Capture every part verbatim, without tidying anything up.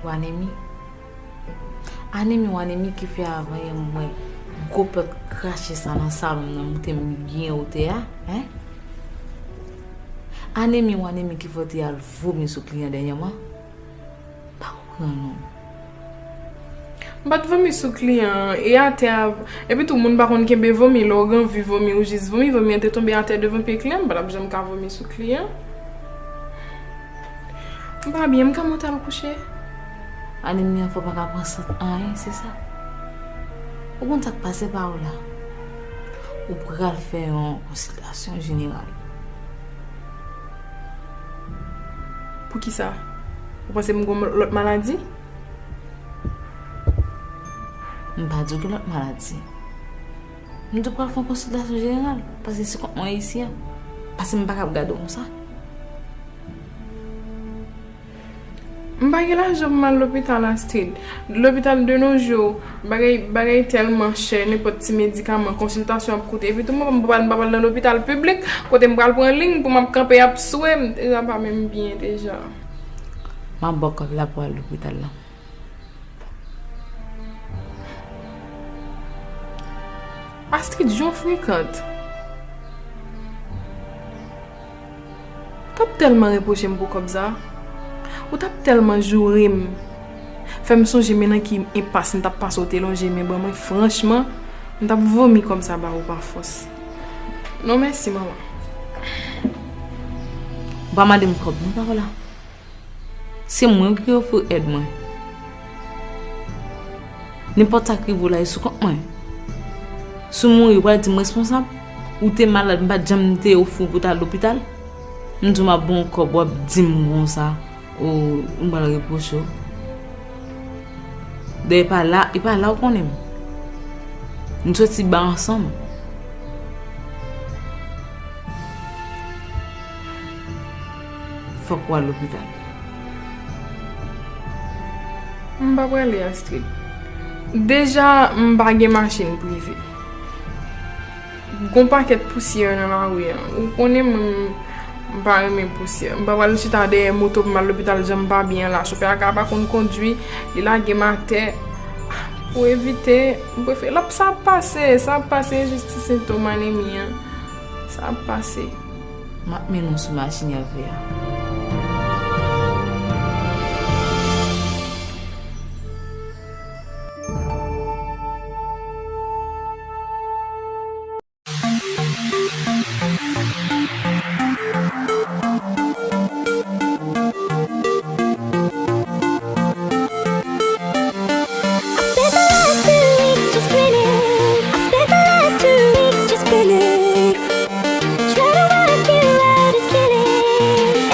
Ou anemi? Anemi ou anemi ki fè avan yè m wè gwo pòt krache sa nan salon m nan moute m byen wotè a, en? Anemi ou anemi ki fè w te al vomi sou kliyan dènyèman? M pa konprann ou. M pa t vomi sou kliyan an, e atè a, epi tou moun pa konn kenbe vomi, lè w gen anvi vomi, ou jis vomi, vomi an te tonbe atè devan pye kliyan, m pa t ap janm ka vomi sou kliyan. M pa byen, m ka monte al kouche? Anemi an fè w pa ka pran sant anyen, se sa? Ou konn sa k pase pa w la? Ou pral fè yon konsiltasyon jeneral. Poukisa? Ou panse m gen lòt maladi? M pa di w gen lòt maladi. M di w pral fè yon konsiltasyon jeneral, paske se kont mwen isi a. Paske m pa kab gade w konsa. M pa gen lajan pou m al lopital, Astrid. Lopital de nos jours, bagay, bagay tèlman chè, nenpòt ti medikaman, konsiltasyon ap koute. Epi tou, mwen, m pa, m pa pral nan lopital piblik, kote m pral pran liy pou m ap kanpe ap swe, m deja pa menm byen deja. M ap ba w kòb la pou w al lopital la. Astrid, jan w frekant. Ou t ap tèlman repwoche m pou kòb sa. Ou t ap tèlman joure m. Fè m sonje men nan ki enpas m t ap pase, w te lonje men ban mwen. Franchman, m t ap vomi kòb sa ba ou pa fòs. Non, mèsi, manman. Ou pa mande m kòb, non, pa la. Se mwen ki ofri w èd mwen. Nenpòt sa k rive w la, e sou kont mwen. Si w mouri, ou pral di m responsab? Ou te malad, m pa t janm te ofri w pou w t al lopital? M di w m ap ba w kòb, w ap di m konsa, o, m pral repwoche w. Dayè, e pa la, e pa la ou konnen m. Nou soti ba ansanm. Fòk w al lopital. M pa prale, Astrid. Deja, m pa gen machin prive. Gon pakèt pousyè nan lari a. Ou konnen mwen, m pa renmen pousyè. M pa pral chita dèyè moto pou m al lopital jan m pa byen la. Chofè a ka pa konn kondwi, li lage m atè. Pou evite, m prefere, l ap, sa ap pase, sa ap pase, jis ti sentòm anemi an. Sa ap pase. M ap mennen w sou machin y ap veye a. I spent the last two weeks just grinning. I spent the last two weeks just grinning. Try to work you out is killing.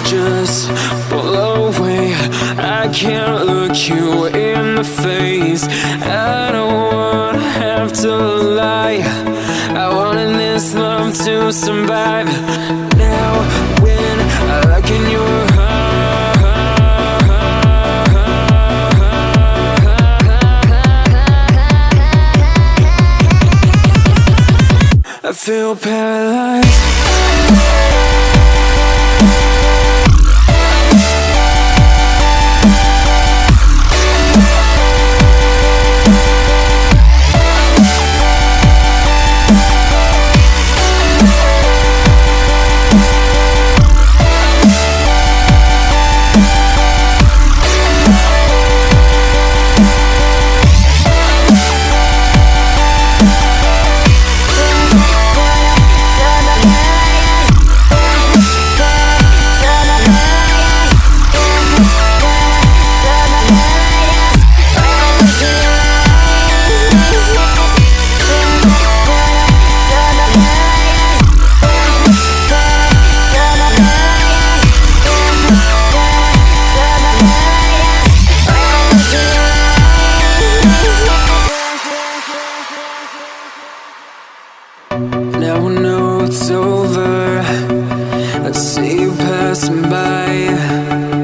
Just blow away. I can't look you in the face. I don't wanna have to lie. I wanted this love to survive. Now, when I look in your eyes, I feel paralyzed. Now I know it's over. I see you passing by.